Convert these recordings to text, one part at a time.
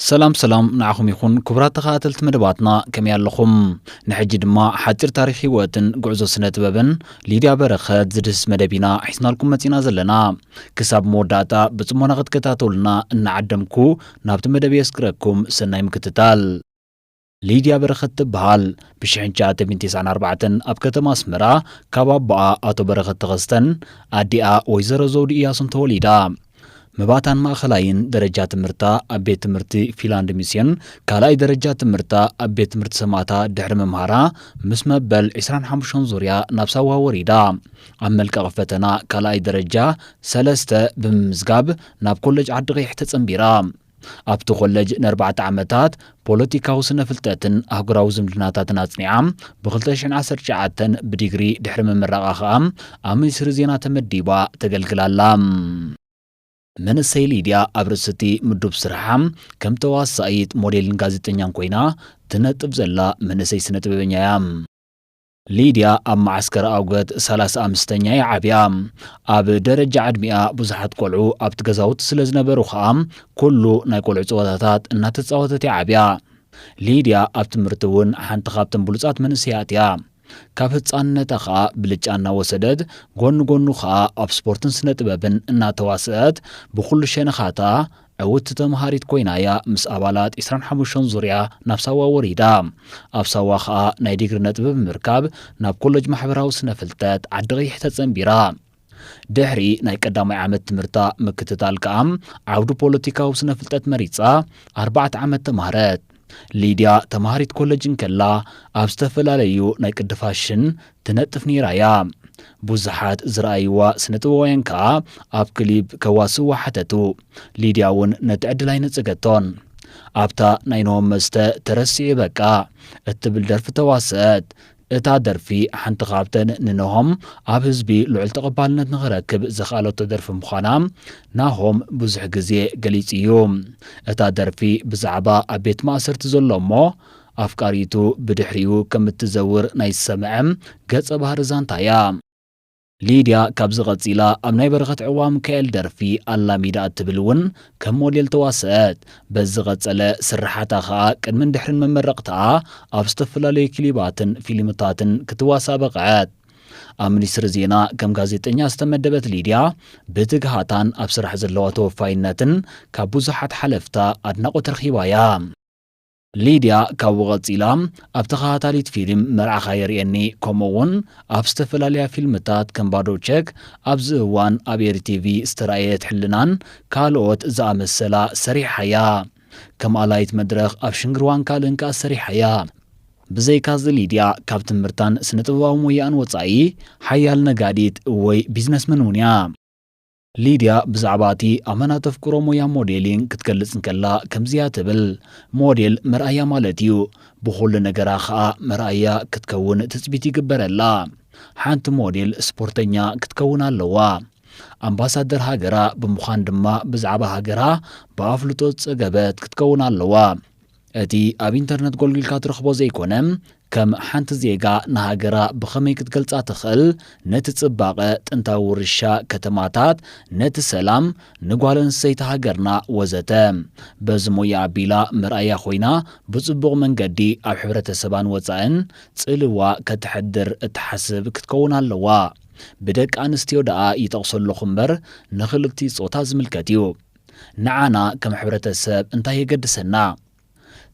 ሰላም ሰላም ንዓኹም ይኹን ክቡራት ተኸታተልቲ መደባትና፣ ከመይ ኣለኹም? ንሕጂ ድማ ሓጺር ታሪኽ ህይወትን ጉዕዞ ስነ ጥበብን ሊድያ በረኸት ዝድህስ መደብ ኢና ሒዝናልኩም መጺና ዘለና። ክሳብ መወዳእታ ብጽሞና ክትከታተሉና እናዓደምኩ ናብቲ መደብ የስግረኩም። ሰናይ ምክትታል። ሊድያ በረኸት ትበሃል። ብ ሽሕን ትሽዓተ ሚእትን ተስዓን ኣርባዕተን ኣብ ከተማ ኣስመራ ካብ ኣቦኣ ኣቶ በረኸት ተኸስተን ኣዲኣ ወይዘሮ ዘውዲ እያሱን ተወሊዳ። መባእታን ማእኸላይን ደረጃ ትምህርታ ኣብ ቤት ትምህርቲ ፊንላንድ ሚስዮን፣ ካልኣይ ደረጃ ትምህርታ ኣብ ቤት ትምህርቲ ሰማእታ ድሕሪ ምምሃራ፣ ምስ መበል ዕስራን ሓሙሽተን ዙርያ ናብ ሳዋ ወሪዳ። ኣብ መልቀቒ ፈተና ካልኣይ ደረጃ ሰለስተ ብምምዝጋብ ናብ ኮለጅ ዓዲ ቀይሕ ተጸንቢራ። ኣብቲ ኮለጅ ንኣርባዕተ ዓመታት ፖለቲካዊ ስነ ፍልጠትን ኣህጉራዊ ዝምድናታትን ኣጽኒዓ፣ ብ ክልተ ሽሕን ዓሰርተ ትሽዓተን ብዲግሪ ድሕሪ ምምራቓ ኸኣ ኣብ ሚኒስትሪ ዜና ተመዲባ ተገልግል ኣላ። መንእሰይ ሊድያ ኣብ ርእሲ እቲ ምዱብ ስርሓ ከም ተዋሳኢት፣ ሞዴልን ጋዜጠኛን ኮይና ትነጥፍ ዘላ መንእሰይ ስነ ጥበበኛ እያ። ሊድያ ኣብ መዓስከር ኣውገት ሰላሳ ኣምስተኛ እያ ዓብያ። ኣብ ደረጃ ዕድሚኣ ብዙሓት ቆልዑ ኣብቲ ገዛውቲ ስለ ዝነበሩ ኸኣ፣ ኩሉ ናይ ቆልዑ ጸወታታት እናተጻወተት እያ ዓብያ። ሊድያ ኣብ ትምህርቲ እውን ሓንቲ ካብተን ብሉጻት መንእሰያት እያ። ካብ ህጻንነታ ኸኣ ብልጫ እናወሰደት፣ ጎኒ ጎኑ ኸኣ ኣብ ስፖርትን ስነ ጥበብን እናተዋስአት፣ ብኹሉ ሸነኻታ ዕውትቲ ተምሃሪት ኮይና እያ ምስ ኣባላት ዕስራን ሓሙሽተን ዙርያ ናብ ሳዋ ወሪዳ። ኣብ ሳዋ ኸኣ ናይ ዲግሪ ነጥቢ ብምርካብ ናብ ኮለጅ ማሕበራዊ ስነ ፍልጠት ዓዲ ቀይሕ ተጸንቢራ። ድሕሪ ናይ ቀዳማይ ዓመት ትምህርታ ምክትታል ከኣ ዓውዲ ፖለቲካዊ ስነ ፍልጠት መሪጻ ኣርባዕተ ዓመት ተማህረት። ሊድያ ተማሃሪት ኮለጅ እንከላ ኣብ ዝተፈላለዩ ናይ ቅዲ ፋሽን ትነጥፍ ነይራ እያ። ብዙሓት ዝረኣይዋ ስነ ጥበባውያን ከኣ ኣብ ክሊፕ ከዋስእዋ ሓተቱ። ሊድያ እውን ነቲ ዕድል ኣይነጸገቶን። ኣብታ ናይ ኖሆም መስተ ተረሲዑ በቃ እትብል ደርፊ ተዋስአት። እታ ደርፊ ሓንቲ ካብተን ንኖሆም ኣብ ህዝቢ ልዑል ተቐባልነት ንኽረክብ ዘኽኣለቶ ደርፊ ምዃና ናሆም ብዙሕ ግዜ ገሊጹ እዩ። እታ ደርፊ ብዛዕባ ኣብ ቤት ማእሰርቲ ዘሎ እሞ ኣፍቃሪቱ ብድሕሪኡ ከም እትዘውር ናይ ዝሰምዐ ገጸ ባህሪ ዛንታ እያ። ሊድያ ካብዚ ቀጺላ ኣብ ናይ በረኸት ዕዋ ሚካኤል ደርፊ ኣላሚዳ እትብል እውን ከም ሞዴል ተዋስአት። በዚ ዝቐጸለ ስርሓታ ኸኣ ቅድምን ድሕርን መመረቕታኣ ኣብ ዝተፈላለዩ ክሊባትን ፊልምታትን ክትዋሳእ በቕዐት። ኣብ ሚኒስትሪ ዜና ከም ጋዜጠኛ ዝተመደበት ሊድያ ብትግሃታን ኣብ ስራሕ ዘለዋ ተወፋይነትን ካብ ብዙሓት ሓለፍታ ኣድናቖት ረኺባ እያ። ሊድያ ካብኡ ቀጺላ ኣብ ተኸታታሊት ፊልም መርዓኻ የርእየኒ፣ ከምኡ'ውን ኣብ ዝተፈላለያ ፊልምታት ከም ባዶ ቸክ፣ ኣብዚ እዋን ኣብ ኤሪ ቲቪ ዝተራእየት ሕልናን ካልኦት ዝኣመሰላ ሰሪሓ እያ። ከም ኣላይት መድረኽ ኣብ ሽንግርዋን ካልእን ከኣ ሰሪሓ እያ። ብዘይካዚ ሊድያ ካብ ትምህርታን ስነ ጥበባዊ ሞያኣን ወጻኢ ሓያል ነጋዲት ወይ ቢዝነስመን እውን እያ። ሊድያ ብዛዕባ እቲ ኣመና ተፍቅሮ ሞያ ሞዴሊንግ ክትገልጽ እንከላ ከምዚያ ትብል፣ ሞዴል መርኣያ ማለት እዩ። ብኹሉ ነገራ ኸኣ መርኣያ ክትከውን ትጽቢት ይግበረላ። ሓንቲ ሞዴል ስፖርተኛ ክትከውን ኣለዋ። ኣምባሳደር ሃገራ ብምዃን ድማ ብዛዕባ ሃገራ ብኣፍልጦ ዝጸገበት ክትከውን ኣለዋ። እቲ ኣብ ኢንተርነት ጎልጒልካ ትረኽቦ ዘይኮነ፣ ከም ሓንቲ ዜጋ ንሃገራ ብኸመይ ክትገልጻ ትኽእል፣ ነቲ ጽባቐ ጥንታዊ ውርሻ ከተማታት፣ ነቲ ሰላም፣ ንጓል ኣንስተይቲ ሃገርና ወዘተ። በዚ ሞያ ኣቢላ መርኣያ ኮይና ብጽቡቕ መንገዲ ኣብ ሕብረተሰባን ወጻእን ጽልዋ ከተሕድር እትሓስብ ክትከውን ኣለዋ። ብደቂ ኣንስትዮ ደኣ ይጠቕሶ ኣለኹ እምበር ንኽልቲኡ ጾታ ዝምልከት እዩ። ንዓና ከም ሕብረተሰብ እንታይ የገድሰና?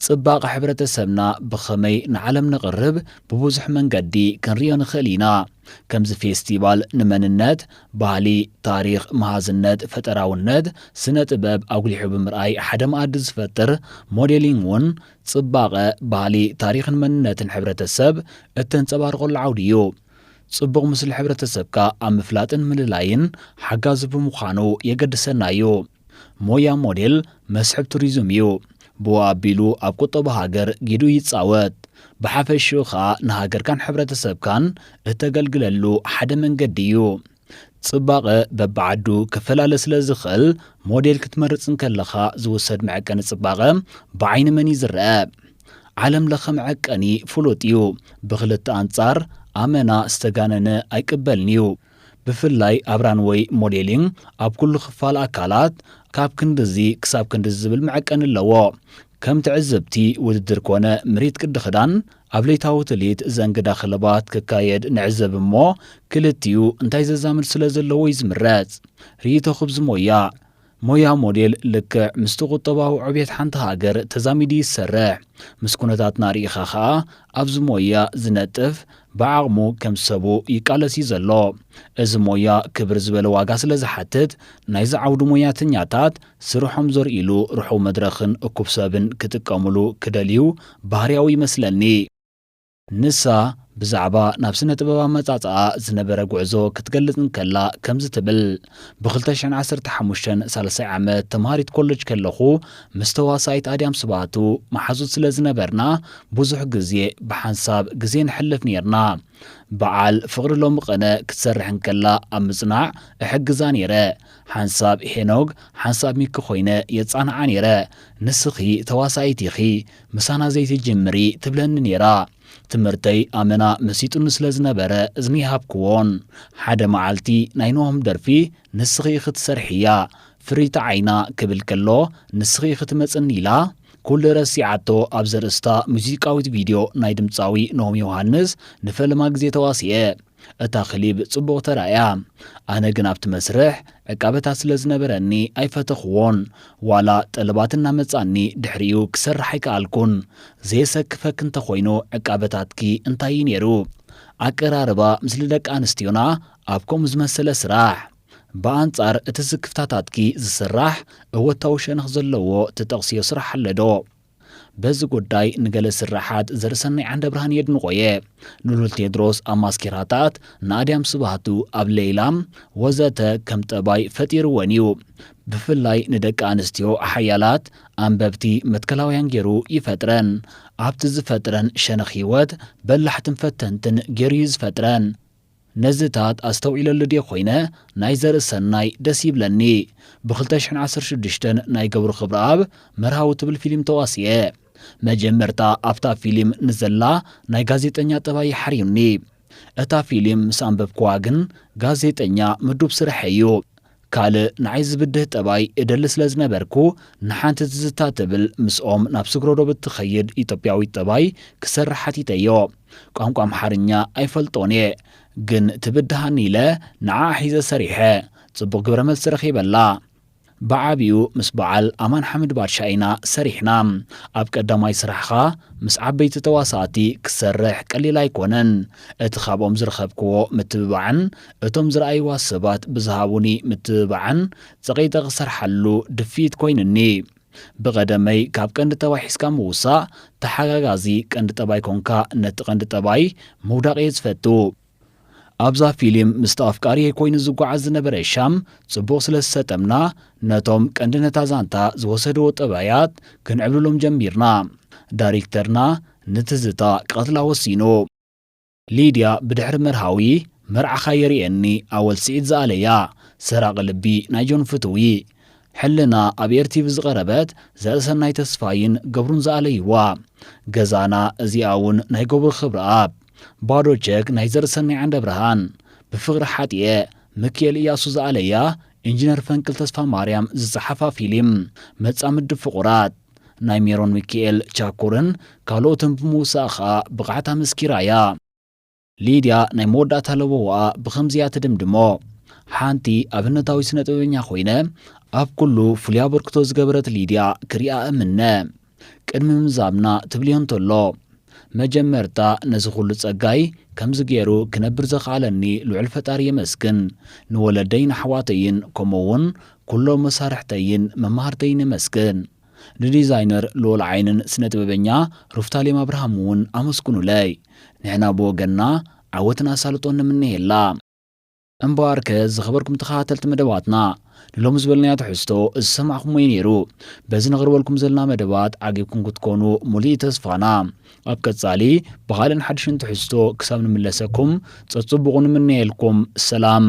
ጽባቐ ሕብረተሰብና ብኸመይ ንዓለም ነቕርብ ብብዙሕ መንገዲ ክንርእዮ ንኽእል ኢና። ከምዚ ፌስቲቫል ንመንነት፣ ባህሊ፣ ታሪኽ፣ መሃዝነት፣ ፈጠራውነት፣ ስነ ጥበብ ኣጉሊሑ ብምርኣይ ሓደ መኣዲ ዝፈጥር ሞዴሊንግ እውን ጽባቐ፣ ባህሊ፣ ታሪኽን መንነትን ሕብረተሰብ እተንጸባርቐሉ ዓውዲ እዩ። ጽቡቕ ምስሊ ሕብረተሰብካ ኣብ ምፍላጥን ምልላይን ሓጋዚ ብምዃኑ የገድሰና እዩ። ሞያ ሞዴል መስሕብ ቱሪዝም እዩ። ብኡ ኣቢሉ ኣብ ቁጠባ ሃገር ጊዱ ይጻወት። ብሓፈሽኡ ኸኣ ንሃገርካን ሕብረተሰብካን እተገልግለሉ ሓደ መንገዲ እዩ። ጽባቐ በብዓዱ ክፈላለ ስለ ዝኽእል፣ ሞዴል ክትመርጽ እንከለኻ ዝውሰድ መዐቀኒ ጽባቐ ብዓይኒ መን እዩ ዝረአ? ዓለም ለኸ መዐቀኒ ፍሉጥ እዩ። ብኽልተ ኣንጻር ኣመና ዝተጋነነ ኣይቅበልን እዩ። ብፍላይ ኣብ ራንወይ ሞዴሊንግ ኣብ ኩሉ ክፋል ኣካላት ካብ ክንድዚ ክሳብ ክንድዚ ዝብል መዐቀኒ ኣለዎ። ከም ትዕዝብቲ ውድድር ኮነ ምርኢት ቅዲ ክዳን ኣብ ለይታዊ ትልሂት ዘንግዳ ክለባት ክካየድ ንዕዘብ እሞ፣ ክልቲኡ እንታይ ዘዛምድ ስለ ዘለዎ እዩ ዝምረጽ። ርእይቶኹ ብዚ ሞያ። ሞያ ሞዴል ልክዕ ምስቲ ቁጠባዊ ዕብየት ሓንቲ ሃገር ተዛሚዱ ይሰርሕ። ምስ ኩነታትና ርኢኻ ኸኣ ኣብዚ ሞያ ዝነጥፍ ብዓቕሙ ከም ሰቡ ይቃለስ እዩ ዘሎ። እዚ ሞያ ክብር ዝበለ ዋጋ ስለ ዝሓትት፣ ናይዚ ዓውዲ ሞያተኛታት ስርሖም ዘርእይሉ ርሑው መድረኽን እኩብ ሰብን ክጥቀምሉ ክደልዩ ባህርያዊ ይመስለኒ። ንሳ ብዛዕባ ናብ ስነ ጥበብ ኣመጻጽኣ ዝነበረ ጉዕዞ ክትገልጽ እንከላ ከምዚ ትብል፣ "ብ ክልተ ሽሕን ዓሰርተ ሓሙሽተን ሳልሳይ ዓመት ተምሃሪት ኮለጅ ከለኹ ምስ ተዋሳኢት ኣድያም ስብሃቱ መሓዙት ስለ ዝነበርና ብዙሕ ግዜ ብሓንሳብ ግዜ ነሕልፍ ኔርና። በዓል ፍቕሪ ሎሚ ቐነ ክትሰርሕ እንከላ ኣብ ምጽናዕ እሕግዛ ኔረ። ሓንሳብ ሄኖግ፣ ሓንሳብ ሚኪ ኮይነ የጻንዓ ኔረ። ንስኺ ተዋሳኢት ኢኺ፣ ምሳና ዘይትጅምሪ?" ትብለኒ ኔራ። ትምህርተይ ኣመና መሲጡኒ ስለ ዝነበረ እዝኒ ይሃብክዎን። ሓደ መዓልቲ ናይ ኖሆም ደርፊ "ንስኺ ኢኺ ትሰርሕያ፣ ፍርይቲ ዓይና" ክብል ከሎ "ንስኺ ኢኺ ትመጽኒ" ኢላ ኩሉ ረሲዓቶ ኣብ ዘርእስታ ሙዚቃዊት ቪድዮ ናይ ድምጻዊ ኖሆም ዮሃንስ ንፈለማ ግዜ ተዋሲኤ። እታ ክሊብ ጽቡቕ ተራእያ። ኣነ ግን ኣብቲ መስርሕ ዕቃበታት ስለ ዝነበረኒ ኣይፈተኽዎን። ዋላ ጠለባት እናመጻኒ ድሕሪኡ ክሰርሕ ኣይከኣልኩን። ዘየሰክፈኪ እንተኾይኑ ዕቃበታትኪ እንታይ እዩ ነይሩ? ኣቀራርባ ምስሊ ደቂ ኣንስትዮና ኣብ ከምኡ ዝመሰለ ስራሕ። ብኣንጻር እቲ ስክፍታታትኪ ዝስራሕ እወታዊ ሸነኽ ዘለዎ ትጠቕስዮ ስራሕ ኣሎ ዶ? በዚ ጉዳይ ንገለ ስርሓት ዘርእሰናይ ዓንደብርሃን የድንቖ እየ። ንሉል ቴድሮስ ኣብ ማስኪራታት፣ ንኣድያም ስብሃቱ ኣብ ለይላም ወዘተ ከም ጠባይ ፈጢርወን እዩ። ብፍላይ ንደቂ ኣንስትዮ ሓያላት ኣንበብቲ መትከላውያን ገይሩ ይፈጥረን። ኣብቲ ዝፈጥረን ሸነኽ ህይወት በላሕትን ፈተንትን ገይሩ እዩ ዝፈጥረን። ነዚታት ኣስተውዒለሉ ድየ ኮይነ ናይ ዘርእሰናይ ደስ ይብለኒ። ብ ክልተ ሽሕን ዓሰርተ ሽዱሽተን ናይ ገብሩ ክብረኣብ መርሃዊ ትብል ፊልም ተዋሲኤ። መጀመርታ ኣብታ ፊልም ንዘላ ናይ ጋዜጠኛ ጠባይ ሓሪሩኒ። እታ ፊልም ምስ ኣንበብክዋ ግን ጋዜጠኛ ምዱብ ስርሐይ እዩ። ካልእ ንዓይ ዝብድህ ጠባይ እደሊ ስለ ዝነበርኩ፣ ንሓንቲ ትዝታ ትብል ምስኦም ናብ ስግሮ ዶብ እትኸይድ ኢትዮጵያዊት ጠባይ ክሰርሕ ሓቲተዮ። ቋንቋ ኣምሓርኛ ኣይፈልጦን እየ፣ ግን ትብድሃኒ ኢለ ንዓኣ ሒዘ ሰሪሐ። ጽቡቕ ግብረ መልሲ ረኺበላ። ብዓቢኡ ምስ በዓል ኣማን ሓምድ ባድሻ ኢና ሰሪሕና። ኣብ ቀዳማይ ስራሕኻ ምስ ዓበይቲ ተዋሳእቲ ክሰርሕ ቀሊል ኣይኮነን። እቲ ካብኦም ዝረኸብክዎ ምትብባዕን እቶም ዝረኣይዋ ሰባት ብዝሃቡኒ ምትብባዕን ጸቒጠ ክሰርሓሉ ድፍኢት ኮይኑኒ። ብቐደመይ ካብ ቀንዲ ጠባይ ሒዝካ ምውሳእ፣ ተሓጋጋዚ ቀንዲ ጠባይ ኮንካ ነቲ ቀንዲ ጠባይ ምውዳቕ እየ ዝፈቱ። ኣብዛ ፊልም ምስቲ ኣፍቃሪየይ ኮይኑ ዝጓዓዝ ዝነበረ ሻም ጽቡቕ ስለ ዝሰጠምና፣ ነቶም ቀንዲ ነታ ዛንታ ዝወሰድዎ ጠባያት ክንዕብልሎም ጀሚርና። ዳይሬክተርና ንትዝታ ክቐትላ ወሲኑ። ሊድያ ብድሕሪ መርሃዊ መርዓኻ የርእየኒ ኣወል ስዒድ ዝኣለያ፣ ሰራቒ ልቢ ናይ ጆን ፍትዊ፣ ሕልና ኣብ ኤርቲቪ ዝቐረበት ዘርእሰናይ ተስፋይን ገብሩን ዝኣለይዋ፣ ገዛና እዚኣ እውን ናይ ገብሩ ክብረኣብ፣ ባዶ ቸክ ናይ ዘርእሰናይ ዓንደብርሃን፣ ብፍቕሪ ሓጢኤ፣ ምክኤል እያሱ ዝኣለያ፣ ኢንጂነር ፈንቅል ተስፋማርያም ዝጸሓፋ ፊልም፣ መጻምዲ ፍቑራት፣ ናይ ሜሮን ሚኪኤል ቻኩርን ካልኦትን ብምውሳእ ኸኣ ብቕዓታ መስኪራያ። ሊድያ ናይ መወዳእታ ለበዋኣ ብኸምዚ እያ ትድምድሞ፣ "ሓንቲ ኣብነታዊት ስነ ጥበበኛ ኮይነ ኣብ ኩሉ ፍሉይ ኣበርክቶ ዝገበረት ሊድያ ክሪኣ እምነ። ቅድሚ ምዛምና" ትብልዮ እንተሎ፣ "መጀመርታ ነዚ ኩሉ ጸጋይ ከምዚ ገይሩ ክነብር ዘኽኣለኒ ልዑል ፈጣሪ የመስግን። ንወለደይን ኣሕዋተይን ከምኡ እውን ኩሎም መሳርሕተይን መማህርተይን የመስግን። ንዲዛይነር ልኡል ዓይንን ስነ ጥበበኛ ሩፍታሌም ኣብርሃም እውን ኣመስግኑለይ። ንሕና ብወገንና ዓወትን ኣሳልጦን ንምነየላ። እምበኣርከ ዝኸበርኩም ተኸታተልቲ መደባትና፣ ንሎሚ ዝበልናዮ ትሕዝቶ ዝሰማዕኩሞ እዩ ነይሩ። በዚ ነቕርበልኩም ዘለና መደባት ዓጊብኩም ክትኮኑ ሙሉእ ተስፋና። ኣብ ቀጻሊ ብኻልእን ሓድሽን ትሕዝቶ ክሳብ ንምለሰኩም ጸጽቡቑ ንምነየልኩም። ሰላም።